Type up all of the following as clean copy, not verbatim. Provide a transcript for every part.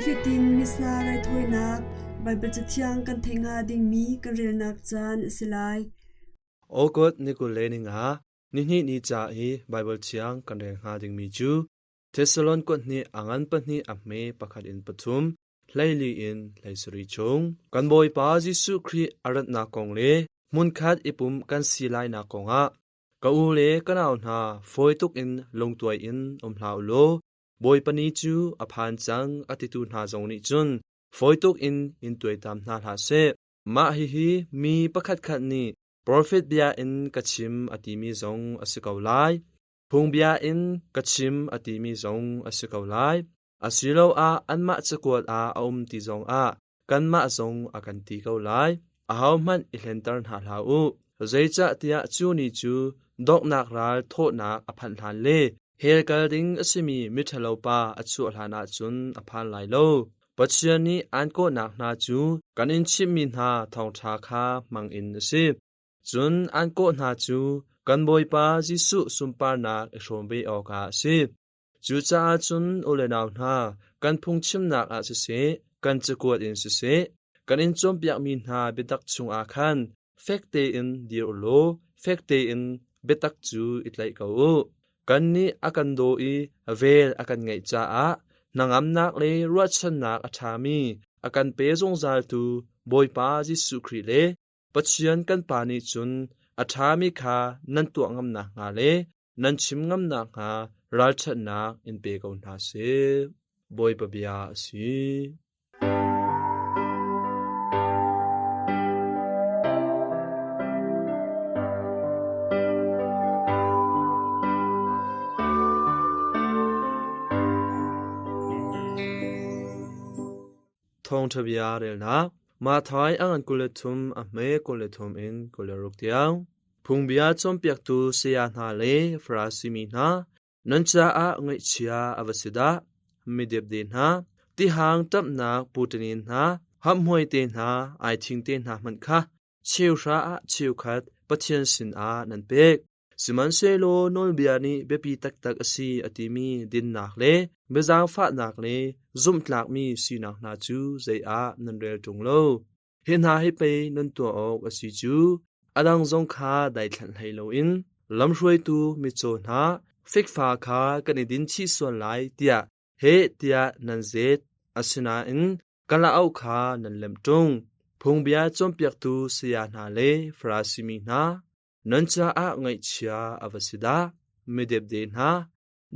Nifatin Missa raithawinak Baibal Cathiang kan theih hnga dingmi kan relnak caan a si lai. August ni 20 le ninga nihnih ni ca i Baibal Thiang kan rel hnga dingmi cu Thessalon kuat hnih a ngan pahnih a hme pakhat in pathum 14 in 17 chung. Kan Bawipa Jesuh Khrih a ratnak kong le hmunkhat i pumh kan si lainak kongah ka u le ka nau hna fawi tuk in lungtuai in um hlah u law Bawipa ni cu a phan cang a titu hna zong nih cun fawi tuk in in tuaitam hna hlah seh. Mah hihi mi pakhatkhat nih profet bia in ka chim a timi zong a si ko lai. Phungbia in ka chim a timi zong a si ko lai. Asiloah anmah cakuat ah a um ti zongah kanmah zong a kan ti ko lai. Ahohmanh i hlenter hna hlah u. Zeicahtiah cu ni cu donghnak ral thawhnak a phanh hlan le hell kal ding a simi miṭhalo pa a chuah hlanah cun a phan lai lo. Pathian nih aan kawhnak hna cu kan in chimhmi hna thawngṭha kha hmang in a si. Cun aan kawh hna cu kan Bawipa Jesuh sunparnak i hrawm ve awkah a si. Cucaah cun u le nau hna, kan phungchimnak ah siseh, kan cakuat in siseh, kan in cawnpiakmi hna biatak chungah khan fek tein dir u law fek tein biatak cu i tlaih ko u. Kannih a kan daw i vel a kan ngeih caah hnangamnak le ruahchannak a ṭhami a kan pe zungzaltu Bawipa Jesuh Khrih le Pathian kan Pa nih cun a ṭhami kha nan tuah ngam nakhnga le nan chim ngam nakhnga ralṭhatnak in pe ko hna seh. Bawipa bia a si. Thawngṭha bia relnak Matthai a ngan 23 a hme 23 in 26 tiang. Phungbia cawnpiaktu saya hna le Farasi mi hna, nan caah ngaihchia a va si dah! Midepde hna, tihang ṭamhnak puṭinin hna, hamhmui te hna, aithing te hna hmanh kha cheuhra ah cheukhat Pathian sinah nan pek. Sihmanhsehlaw nawlbia nih biapi taktak a si a timi dinnak le biazaangfahnak le zumhtlakmi sinak hna cu zei ah nan rel ṭung lo. Hi hna hi pei nan tuah awk a si cu. A dang zong kha daithlanh hlei loin lamhruaitu mitcaw hna fikfa kha kan i din chih sual lai tiah heh tiah nan zet. Asinain kalauk kha nan lemh ṭung. Phungbia cawnpiaktu saya hna le Farasi mi hna, nan caah ngaihchia a va si dah! Midepde hna,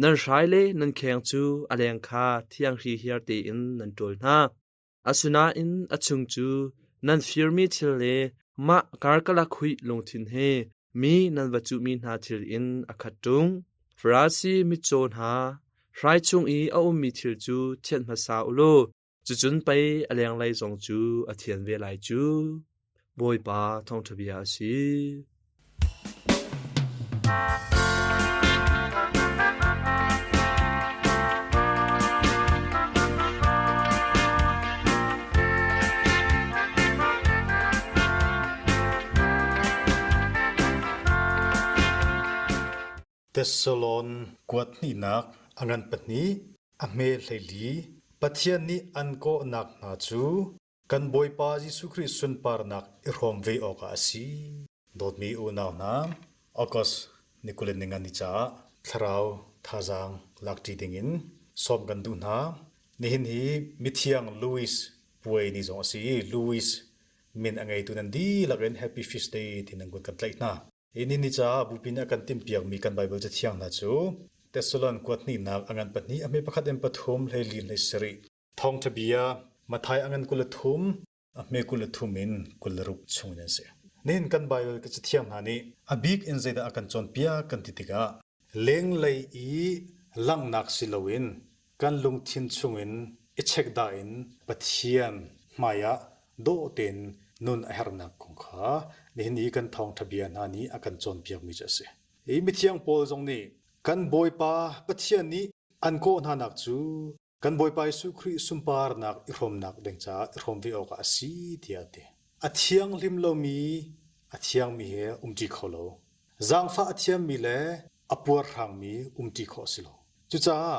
nan hrai le nan kheng cu a leng kha thiang hihiar tein nan ṭawl hna. Asinain a chung cu nan firmi thil le mah karkalak huih lungthin he mi nan va cuhmi hna thil in a khat ṭung. Farasi mitcaw hna, hrai chung i a ummi thil cu thianh hmasa u law cucun pei a lenglei zong cu a thian ve lai cu. Bawipa thawngṭha bia a si. Thessalon kuat hnihnak a ngan pahnih, a hme 14, Pathian nih an kawhnak hna cu kan Bawipa Jesuh Khrih sunparnak i hrawm ve awkah a si. Dawtmi unau hna, August ni 24 ni caah thlarau thazaang lakṭi dingin sawm kan duh hna. Nihin hi mithiang Louis puai ni zong a si i Louis min a ngeitu nan dihlak in Happy Feast Day ti nan kun kan tlaih hna. Hi ni ni caah bupi nih a kan timhpiakmi kan Baibal cathiang hna cu Thessalon kuat hnihnak a ngan pahnih a hme pakhat in pathum 14 17 Thawngṭha bia Matthai a ngan 23 a hme 23 in 26 chung in an si. Nihin kan Baibal ka cathiang hna nih a bik in zeidah a kan cawnpiak kan ti tikah lenglei i langhnak si loin kan lungthin chungin i chekdah in Pathian hmaiah dawh tein nun a herhnak kong kha nihin i kan thawngṭha bia hna nih a kan cawnpiakmi cu a si. Hi mithiang Paul zong nih kan Bawipa Pathian nih an kawh hnanak cu kan Bawipa Jesuh Khrih sunparnak i hrawmnak ding caah i hrawm ve awkah a si tiah a ti. A thianghlim lomi a thiangmi he umṭi kho lo. Zaangfah a thiammi le a puarhrangmi umṭi khawh a si lo. Cucaah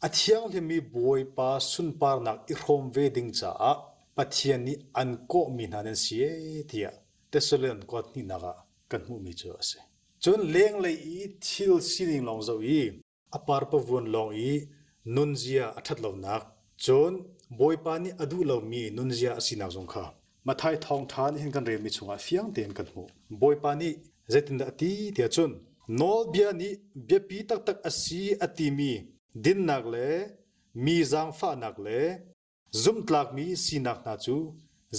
a A thianghlimmi Bawipa sunparnak i hrawm ve ding caah Pathian nih an kawhmi hna nan si ee tiah Thessalon kuat hnihnak ah kan hmuhmi cu a si. Cun lenglei i thil sining lawng zoh i a parpavuan lawng i nunzia a ṭhat lonak, cun Bawipa nih a duh lomi nunzia a sinak zong kha Matthai thawngṭha nih hin kan relmi chungah fiang tein kan hmuh. Bawipa nih zeitindah a ti tiah cun nawlbia nih biapi taktak a si a timi dinnak le mi zaangfahnak le zumhtlakmi sinak hna cu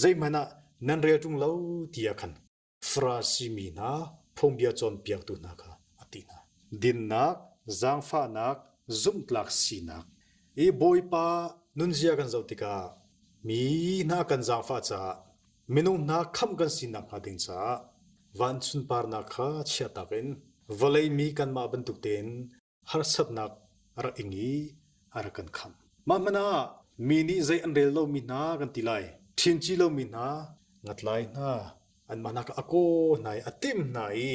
zeihmanh ah nan rel ṭung lo tiah khan Farasi mi hna phungbia cawnpiaktu hna kha a ti hna. Dinnak, zaangfahnak, zumhtlak sinak i Bawipa nunzia kan zoh tikah mi hna kan zaangfah caah minung hna khamh kan sinak hnga ding caah van sunparnak kha chiahtak in vawlei mi kanmah bantuk tein harsatnak a rak ing i a rak kan khamh. Mah hmanh ah mi nih zei an rel lomi hna kan ti lai. Ṭhinci lomi hna, ngatlai hna, anmah hna kha a kaw hna i a timh hna i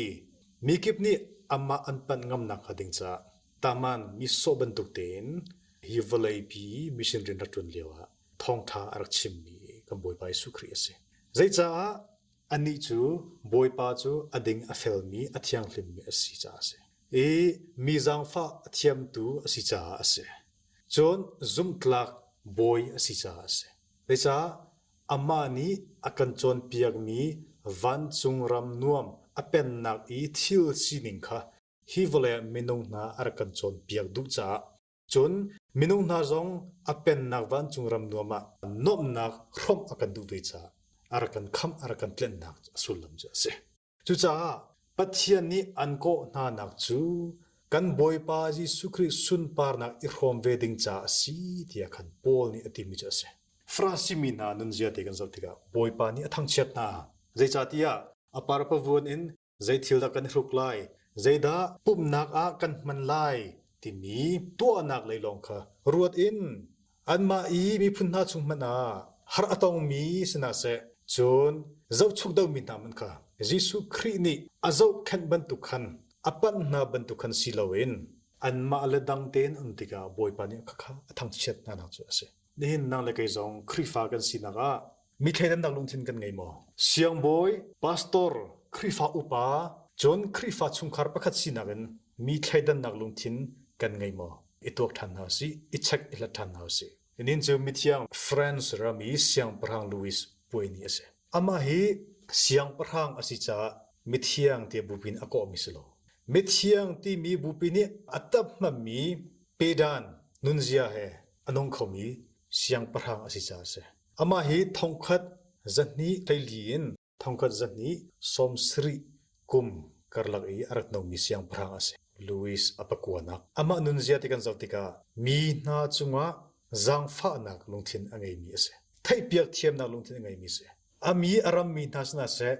mi kip nih amah an panh ngamnak hnga ding caah taman mi sawh bantuk tein hi vawleipi mission rian rak ṭuan lioah thawngṭha a rak chimmi kan Bawipa Jesuh Khrih a si. Zeicaah anih cu Bawipa cu a ding a felmi a thianghlimmi a si caah a si. I mi zaangfah a thiamtu a si caah a si. Cun zumhtlak bawi a si caah a si. Zeicah amah nih a kan cawnpiakmi vancung ram nuam a pennak i thil sining kha hi vawlei ah minung hna a rak kan cawnpiak duh caah cun minung hna zong a pennak vancung ram nuam ah nuamhnak hrawmh a kan duh ve caah a rak kan khamh a rak kan tlenhnak a sullam cu a si. Cucaah Pathian nih an kawh hnanak cu kan Bawipa Jesuh Khrih sunparnak i hrawm ve ding caah a si tiah khan Paul nih a timi cu a si. Farasi mi hna nunzia te kan zoh tikah Bawipa nih a thangchiat hna. Zeicahtiah a parpavuan in zei thil dah kan i hruk lai, zeidah pumhnak ah kan hman lai timi tuahnak lei lawng kha ruat in Anmah i miphun hna chung hmanh ah har a tongmi si hna seh, cun zohchuk domi hna hmanh kha Jesuh Khrih nih a zohkhenh bantuk khan a panh hna bantuk khan si loin anmah le dang tein um tikah Bawipa nih khakha a thangchiat hnanak cu a si. Nihin nang le kei zong Khrihfa kan sinak ah mi thleidannak lungthin kan ngei maw? Siangbawi, pastor, Khrihfa upa, cun Khrihfa chungkhar pakhat sinak in mi thleidannak lungthin kan ngei maw? I tuak ṭhan hna usih, i check i hlat ṭhan hna usih. Ninin cu mithiang France ram i siangpahrang Louis puai ni a si. Amah hi siangpahrang a si caah mithiang tiah bupi nih a kawhmi si lo. Mithiang timi bupi nih a tap hmammi pedan nunzia he a nung khomi siangpahrang a si caah a si. Amah hi thongkhat zahnih hleili in thongkhat zahnih sawmsarih kum karlak i a rak nomi siangpahrang a si. Louis a pakuanak. Amah nunzia ti kan zoh tikah mi hna cungah zaangfahnak lungthin a ngeimi a si. Theihpiak thiamnak lungthin a ngeimi a si. A mi a rammi hna sinah seh,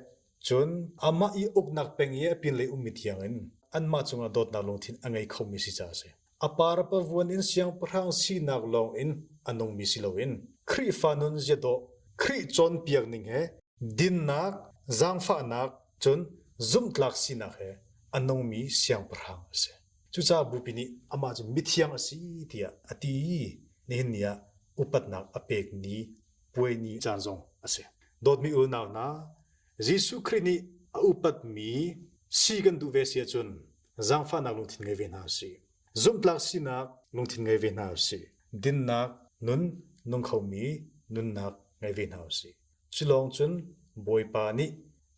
cun amah i uknak peng i a pinlei ummi tiangin anmah cungah dawtnak lungthin a ngei khomi si caah a si. A parpavuan in siangpahrang sinak lawng in a nungmi si loin Khrihfa nun ziadawh, Khrih cawnpiak ning he dinnak, zaangfahnak, cun zumhtlak sinak he a nungmi siangpahrang a si. Cucaah Bupi nih amah cu mithiang a si tiah a ti i nihin ni ah upatnak a pek ni puai ni caan zong a si. Dawtmi unau hna, Jesuh Khrih nih a upatmi si kan duh ve si ahcun zaangfahnak lungthin ngei ve hna usih. Zumhtlak sinak lungthin ngei ve hna usih. Dinnak nun nung khomi nunnak ngei ve hna usih. Cu lawng cun Bawipa nih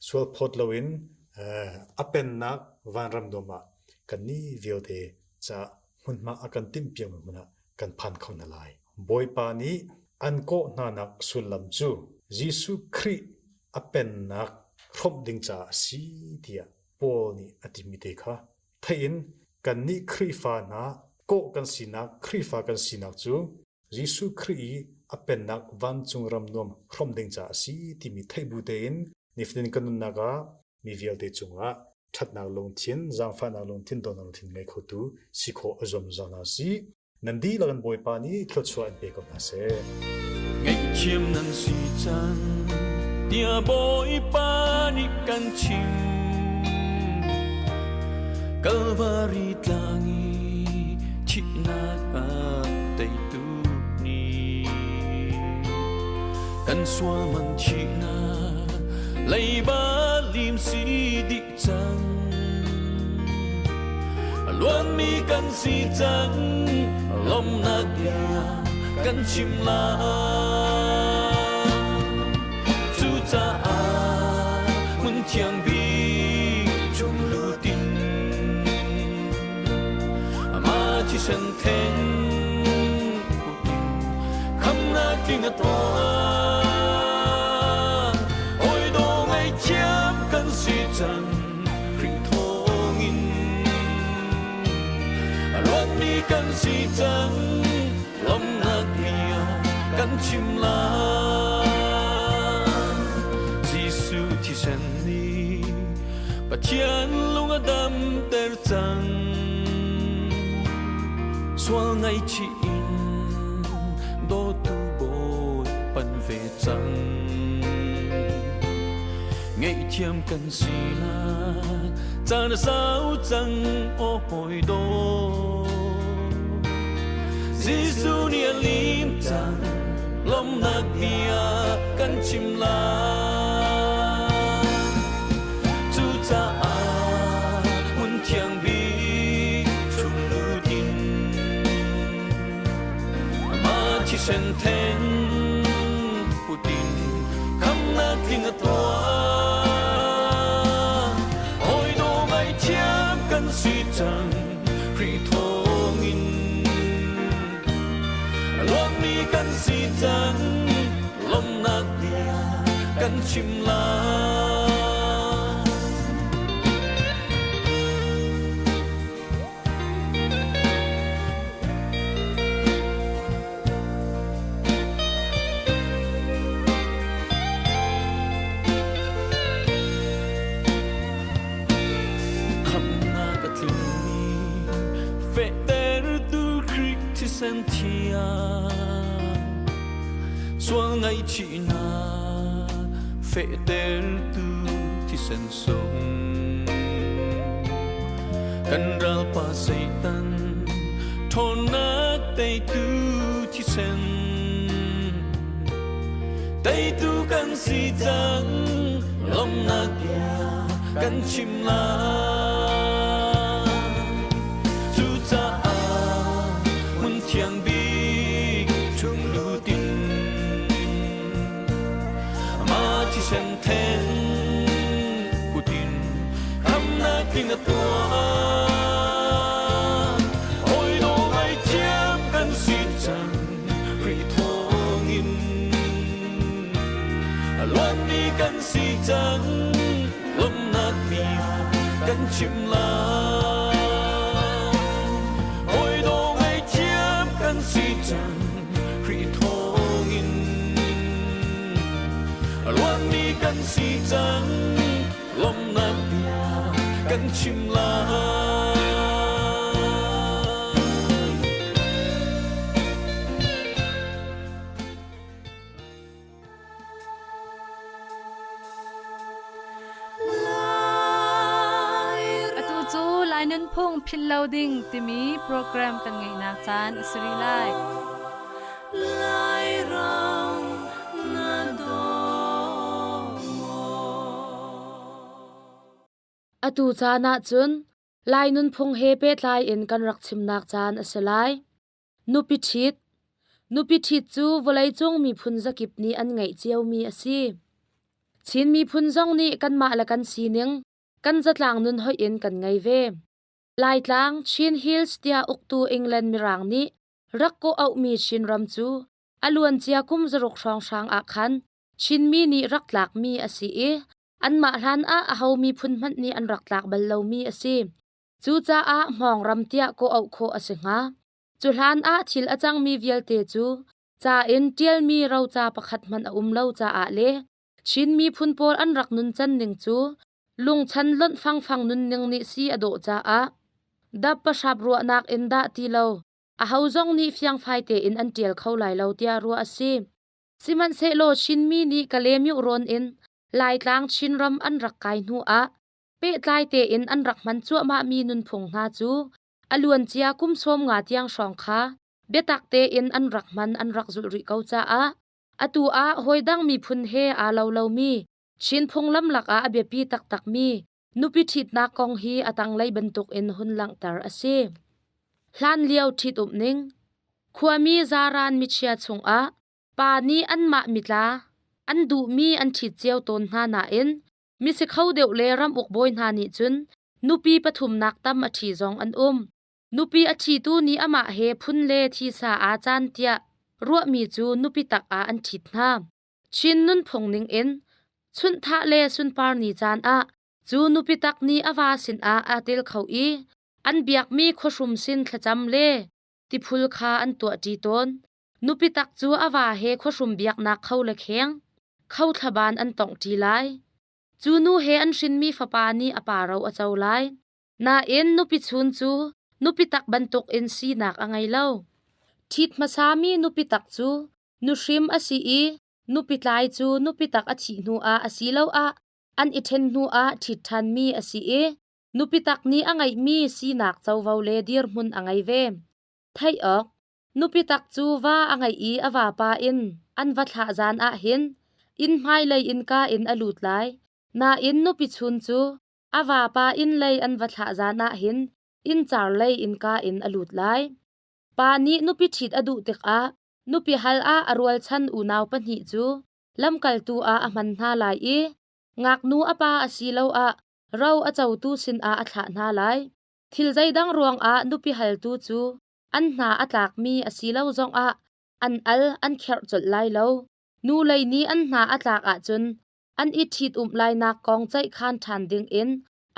sualphawt loin a pennak vanram nuam ah kannih vialte caah hmunhma a kan timhpiakmi hmun ah kan phan kho hna lai. Bawipa nih an kawh hnanak sullam cu Jesuh Khrih a pennak hrawmh ding caah a si tiah Paul nih a timi te kha theih in kannih Khrihfa hna kawh kan sinak Khrihfa kan sinak cu Jesuh Khrih i a pennak vancung ram nuam hrawmh ding caah a si timi theih bu tein nifatin kan nunnak ah mi vialte cungah ṭhatnak lungthin, zaangfahnak lungthin, dawtnak lungthin ngei khotu si khawh a zuam zungzal hna usih. Nan dihlak in Bawipa nih thluachuah in pe ko hna seh. Ngaihthiam nan si cang tiah Bawipa nih kan chim. Kalvari tlang i thihnak ah. Kan sual man thihnak leiba lim si dih cang. Luanmi kan si cang, lawmhnak bia kan chim lai. Cucaah hmun thiang bik chung lutin amah thisen theng putin khamnak tling a tuah. Hawi dawh ngaihthiam kan si cang Khrih thawngin. A luatmi kan si cang, lawmhnak bia kan chim lai. Jesuh thisen nih Pathian lung a damter cang. Sual ngaihchih in dawtu Bawi pan ve cang. Ngaihthiam kan si lai, caan a sau cang aw hawi dawt. Jesuh nih a lim cang, lawmhnak bia kan chim lai. Cucaah hmun thiang bik chung lut in amah thisen theng putin khamnak tling a tuah. Hawi dawh ngaihthiam kan si cang Khrih thawngin. Luatmi kan si cang, lawmhnak bia kan chim lai. Khamhnak a tlingmi fehtertu Khrih thisen thiang sual ngaihchihnak fehtertu thisen sung kan ralpa Satan ṭhawnnak teitu thisen teitu kan si cang lawmhnak bia kan chim lai. Cucaah hmun thiang bik chung lutin amah thisen then putin khamnak tling a tuah. Hawi dawh ngaihthiam kan si cang Khrih thawngin. A luatmi kan si cang, lawmhnak bia kan chim lai. Hawi dawh ngaihthiam kan si cang Khrih thawngin. A luatmi kan si cang, lawmhnak bia kan chim lai. Atu cu Lai Nunphung Philh Lo Ding timi program kan ngeihnak caan a si rih lai. Atu caan ahcun Lai nunphung he pehtlai in kan rak chimnak caan a si lai. Nupi ṭhit Nupi ṭhit cu vawleicung miphun zakip nih an ngeih ciomi a si. Chin miphun zong nih kanmah le kan sining, kan zatlang nun hoih in kan ngei ve. Laitlang Chin Hills tiah uktu England Mirang nih rak kawh auhmi Chinram cu a luancia kum zaruk hrawnghrang ah khan Chinmi nih rak tlakmi a si i anmah hlan ah aho miphun hmanh nih an rak tlak bal lomi a si. Cucaah hmawng ram tiah kawh auh khawh a si hnga. Cu hlan ah thil a cangmi vialte cu ca in ṭialmi roca pakhat hmanh a um lo caah le Chin miphun pawl an rak nuncan ning cu lungchan lonh fangfang nunning nih si a dawh caah dap pahrap ruahnak in dah ti lo aho zong nih fiangfai tein an ṭial kho lai lo tiah ruah a si. Sihmanhsehlaw Chinmi nih Kalaymyo rawn in Laitlang Chinram an rak kai hnu ah pehtlai tein an rak hman cuahmahmi nunphung hna cu a luancia kum 50 tiang hrawng kha biatak tein an rak hman an rak zulh rih ko caah Atu ah hawidang miphun he aa lo lomi Chin phunglam lakah a biapi taktakmi nupi ṭhitnak kong hi a tanglei bantukin hun langhter a si. Hlanlio ṭhitumh ning Khuami zaran michia chungah pa nih anmah mitla an duhmi an ṭhit cio tawn hna nain misikho deuh le ramuk bawi hna nih cun nupi pathumnak tam a ṭhi zong an um. Nupi a ṭhitu nih amah he phun le thisa aa caan tiah ruahmi cu nupi tak ah an ṭhit hna. Chin nunphung ningin chunhthah le sunpar ni caan ah cu nupi tak nih a va sinah aa tel kho i an biakmi khuahrum sin thlacam le tiphul kha an tuahṭi tawn. Nupi tak cu a va he khuahrum biaknak kho le kheng, kho thlaban an tongh ṭi lai. Cu nu he an hrinmi fapa nih a pa ro a co lai. Nain nupi chun cu nupi tak bantukin sinak a ngei lo. Ṭhit hmasami nupi tak cu nuhrim a si i nupi tlai cu nupi tak a thih hnuah asiloah an i ṭhen hnuah ṭhit ṭhanmi a si i nupi tak nih a ngeihmi sinak covo le dirhmun a ngei ve. Theih awk, nupi tak cu va a ngeih i a vapa in an va thlah zan ah hin inn hmailei innka in a lut lai. Nain nupi chun cu a vapa inn lei an va thlah zan ah hin inncar lei innka in a lut lai. Pa nih nupi ṭhit a duh tikah nupi hal ah a rualchan unau pahnih cu lamkaltu ah a hman hna lai i ngaknu a pa asiloah ro a cotu sinah a thlah hna lai. Thil zeidang ruangah nupi haltu cu an hna a tlakmi a si lo zongah an al an kherh colh lai lo. Nu lei nih an hna a tlak ahcun an i ṭhitumh lainak kong ceihkhan ṭhan dingin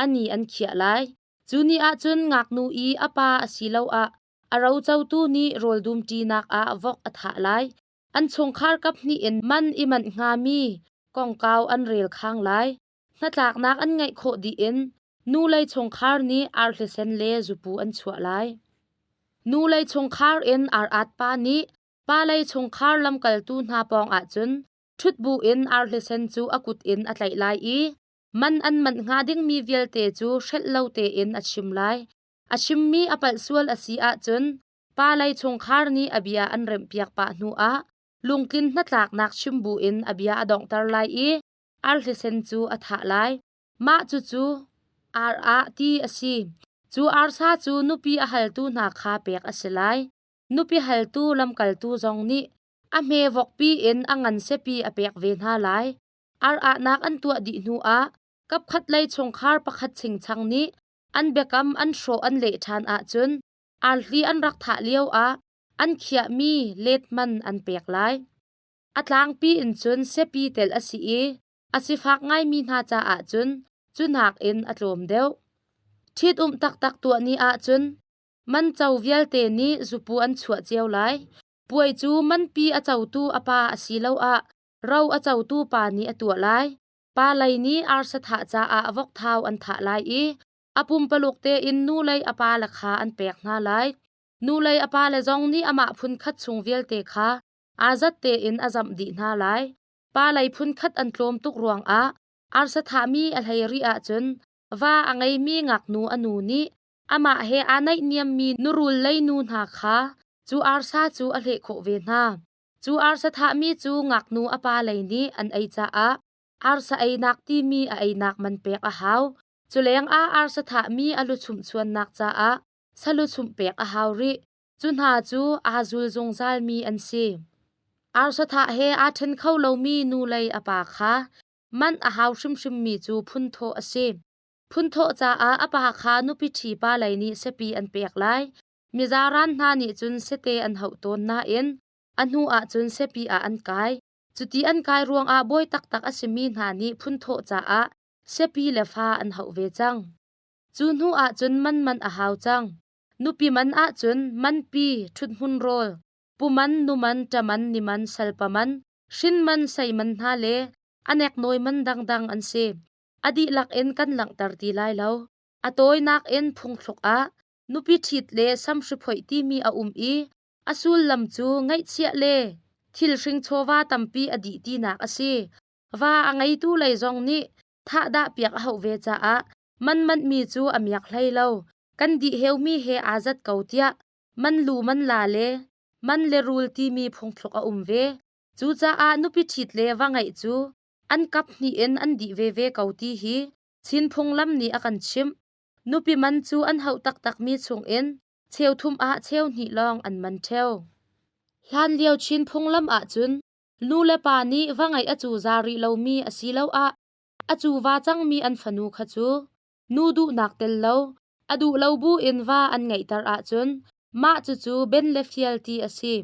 a ni an khiah lai. Cu ni ahcun ngaknu i a pa asiloah a rocotu nih rawl dumṭinak ah vok a thah lai. An chungkhar kaphnih in man i manh hngami kongkau an rel khang lai. Hnatlaknak an ngeih khawh dih in nu lei chungkhar nih arhlisen le zupu an chuah lai. Nu lei chungkhar in ar-at pa nih pa lei chungkhar lamkaltu hna pawng ahcun ṭhut bu in arhlisen cu a kut in a tlaih lai i man an manh hnga dingmi vialte cu hrelh lo tein a chim lai. A chimmi a palh sual a si ahcun pa lei chungkhar nih a bia an remhpiak pah hnuah lungtlin hnatlaknak chim buin a bia a donghter lai i arhlisen cu a thah lai. Mah cucu ar ah ti a si. Cu arsa cu nupi a haltu hna kha pek a si lai. Nupi haltu lamkaltu zong nih a hme vokpi in a ngan siapi a pek ve hna lai. Ar ahnak an tuah dih hnuah kapkhat lei chungkhar pakhat chingchang nih an biakam an hrawh an leh ṭhan ahcun arhli an rak thah lioah an khiahmi let man an pek lai. A tlangpi in cun siapi telh a si i a sifak ngaimi hna caah cun cu nakin a tlawm deuh. Ṭhitumh taktak tuah ni ahcun man co vialte nih zupu an chuah cio lai. Puai cu manpi a cotu a pa asiloah ro a cotu pa nih a tuah lai. Pa lei nih arsa thah caah vokthau an thah lai i a pumpaluk tein nu lei a pale kha an pek hna lai. Nu lei a pale zong nih amah phunkhat chung vialte kha aa zat tein a zamh dih hna lai. Pa lei phunkhat an tlawm tuk ruangah arsa thahmi a hlei rih ahcun va a ngeimi ngaknu a nu nih amah he aa naihniammi nurul lei nu hna kha cu arsa cu a hleh khawh ve hna. Cu arsa thahmi cu ngaknu a pa lei nih an ei caah arsa einak timi a einak man pek a hau. Cu lengah arsa thahmi a luchumh chuannak caah saluchumh pek a hau rih. Cu hna cu aa zul zungzalmi an si. Arsa thah he aa ṭhen kho lomi nu lei a pa kha manh a hau hrimhrimmi cu phunthawh a si. Phunthawh caah a pa kha nupi ṭhi pa lei nih siapi an pek lai. Mizaran hna nih cun sete an hauh tawn nain a hnu ah cun siapi ah an kai. Cuti an kai ruangah bawi taktak a simi hna nih phunthawh caah siapi le fa an hauh ve cang. Cu hnu ah cun man man a hau cang. Nupi man ahcun manpi, ṭhuthmun rawl, puman, numan, ṭaman, niman, salpaman, hrinman, seiman hna le a neknawi man dangdang an si. A dihlak in kan langhter ti lai lo. A tawinak in phungthluk ah nupi ṭhit le samhri phoih timi a um i a sullam cu ngaihchiah le thil hring chawva tampi a dih tinak a si. Va a ngeitu lei zong nih thahdah piak a hauh ve caah man manhmi cu a miak hlei lo. Kan dih heumi he aa zat ko tiah man lu man la le man le rul timi phungthluk a um ve. Cucaah nupi ṭhit le va ngeih cu an kap hnih in an dih veve ko ti hi Chin phunglam nih a kan chimh. Nupi man cu an hauh taktakmi chungin cheuthum ah cheu hnih lawng an man ṭheo. Hlanlio Chin phunglam ahcun nu le pa nih va ngeih a cuza rih lomi asiloah a cuva cangmi an fanu kha cu nu duhnak tel lo, a duh lo bu in va an ngeihter ahcun mah cucu ben le fial ti a si.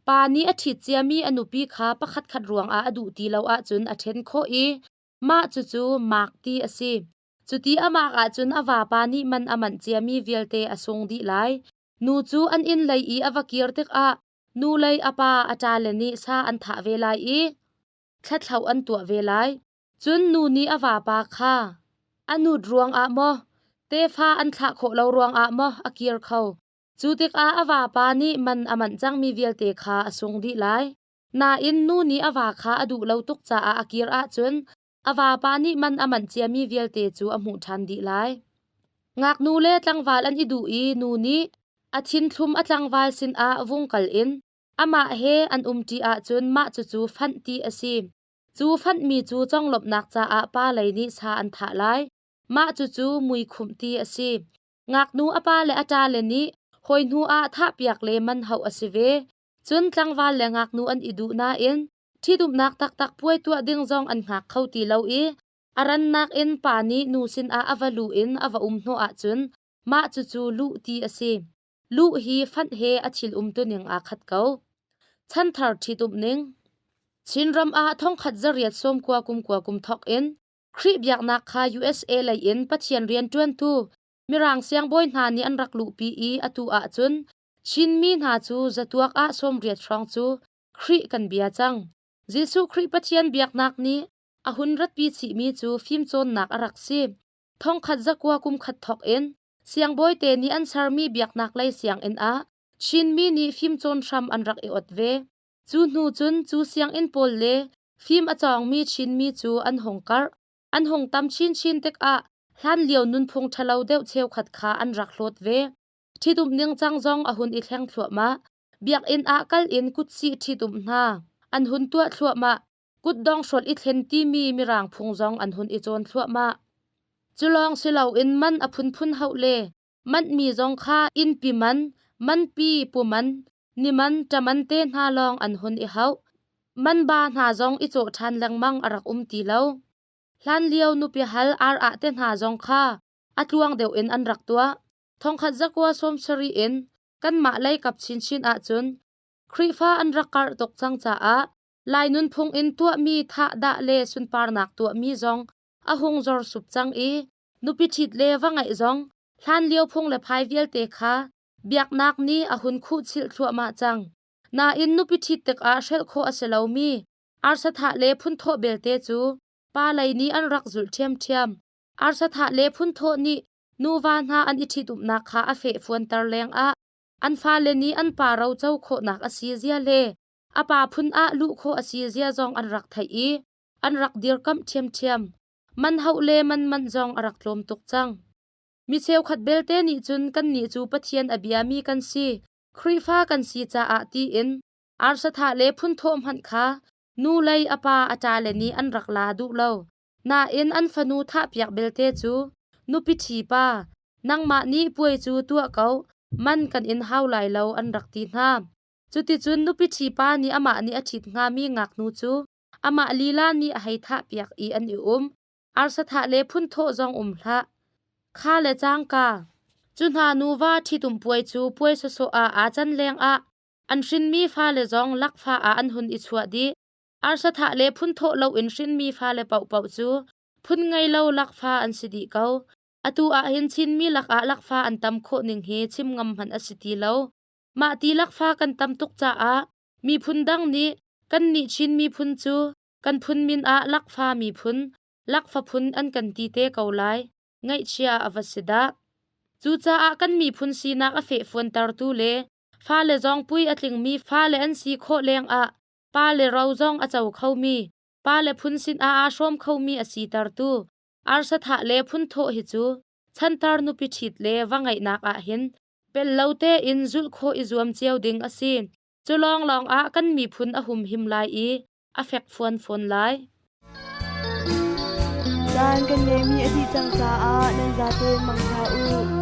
Pa nih a ṭhit ciami a nupi kha pakhatkhat ruangah a duh ti lo ahcun a ṭhen khawh i mah cucu maak ti a si. Cuti a maak ahcun a vapa nih man a manh ciami vialte a sung dih lai. Nu cu an inn lei i a va kir tikah nu lei a pa a ṭale nih sa an thah ve lai i thlathloh an tuah ve lai. Cun nu nih a vapa kha a nut ruangah maw, tefa an thlah khawh lo ruangah maw a kir kho. Cu tikah a vapa nih man a manh cangmi vialte kha a sung dih lai. Nain nu nih a va kha a duh lo tuk caah a kir ahcun a vapa nih man a manh ciami vialte cu a hmuh ṭhan dih lai. Ngaknu le tlangval an i duh i nu nih a thinthlum a tlangval sinah vung kal in amah he an umṭi ahcun mah cucu fanh ti a si. Cu fanhmi cu conglawmhnak caah pa lei nih sa an thah lai. Mah cucu muikhumh ti a si. Ngaknu a pa le a ṭale nih hawi hnu ah thahpiak le man hauh a si ve. Cun tlangval le ngaknu an i duh nain ṭhitumnak taktak puai tuah ding zong an hngak kho ti lo i a rannak in pa nih nu sinah a va luh in a va um hnawh ahcun mah cucu luh ti a si. Luh hi fanh he a thil umtuning aa khat ko. Chanthar ṭhitumh ning Chinram ah thongkhat zariat sawmkua kumkua kum thawk in Khrih biaknak kha USA lei in Pathian rianṭuantu Mirang siangbawi hna nih an rak luhpi i atu ahcun Chinmi hna cu zatuak ah sawmriat hrawng cu Khrih kan bia cang. Jesuh Khrih Pathian biaknak nih a hun ratpi chihmi cu fimcawnnak a rak si. Thongkhat zakua kumkhat thawk in siangbawite nih an sermi biaknak lei sianginn ah Chinmi nih fimcawn hram an rak i ot ve. Cu hnu cun cu sianginn pawl le fim a cawngmi Chinmi cu an hung karh. An hung tam chinchin tikah hlanlio nunphung ṭhalo deuh cheukhat kha an rak hlawt ve. Ṭhitumh ningcang zong a hun i thleng thluahmah. Biakinn ah kal in kutsih ṭhitumh hna an hun tuah thluahmah. Kutdong hrolh i thlen timi Mirang phung zong an hun i cawn thluahmah. Cu lawng si loin man a phunphun hauh le manhmi zong kha innpi man, manpi puman, niman, ṭaman te hna lawng an hun i hauh. Man ba hna zong i cawh ṭhan lengmang a rak um ti lo. Hlanlio nupi hal ar ah te hna zong kha a tluang deuh in an rak tuah. Thongkhat zakua sawmsarih in kanmah lei kap chinchin ahcun Khrihfa an rak karh tuk cang caah Lai nunphung in tuahmi thahdah le sunparnak tuahmi zong a hung zor sup cang i nupi ṭhit le va ngeih zong hlanlio phung le phai vialte kha biaknak nih a hun khuhchilh thluahmah cang. Nain nupi ṭhit tikah hrelh khawh a si lomi arsathah le phunthawh belte cu pa lei nih an rak zulh ṭhiamṭhiam. Arsathah le phunthawh nih nuva hna an i ṭhitumnak kha a fehfuanter lengah an fale nih an pa roco khawhnak a si zia le a pa phun ah luh khawh a si zia zong an rak theih i an rak dirkamh ṭhiamṭhiam. Man hauh le man manh zong a rak tlawm tuk cang. Mi cheukhat belte nih cun kannih cu Pathian a biami kan si, Khrihfa kan si caah tiin arsathah le phunthawh hmanh kha nu lei a pa a ṭale nih an rak la duh lo. Nain an fanu thahpiak belte cu nupi ṭhi pa, nangmah nih puai cu tuah ko, man kan in hau lai lo an rak ti hna. Cuticun nupi ṭhi pa nih amah nih a ṭhit hngami ngaknu cu amah lila nih a hei thahpiak i an i um. Arsathah le phunthawh zong um hlah. Kha le cangka, cu hna nuva ṭhitum puai cu puai sawsawh ah aa can lengah an hrinmi fale zong lakfa ah an hun i chuah dih. Arsathah le phunthawh loin hrinmi fale paohpaoh cu phun ngei lo lakfa an si dih ko. Atu ahhin Chinmi lakah lakfa an tam khawh ning hi chim ngam hmanh a si ti lo. Mah ti lakfa kan tam tuk caah miphun dang nih kannih Chin miphun cu kan phun min ah lakfa miphun, lakfa phun an kan ti te ko lai. Ngaihchia a va si dah. Cucaah kan miphun sinak a fehfuantertu le fale zong pui a tlingmi fale an si khawh lengah pale ro zong a co khomi, pale phun sinah aa hrawm khomi a sitertu arsathah le phunthawh hi cu chantar nupi ṭhit le va ngeihnak ahhin pel lo tein zulh khawh i zuam cio ding a si. Cu lawnglawng ah kan miphun a humhim lai i a fekfuan fawn lai. Caan kan ngeihmi a dih cang caah nan zaten mang hna u.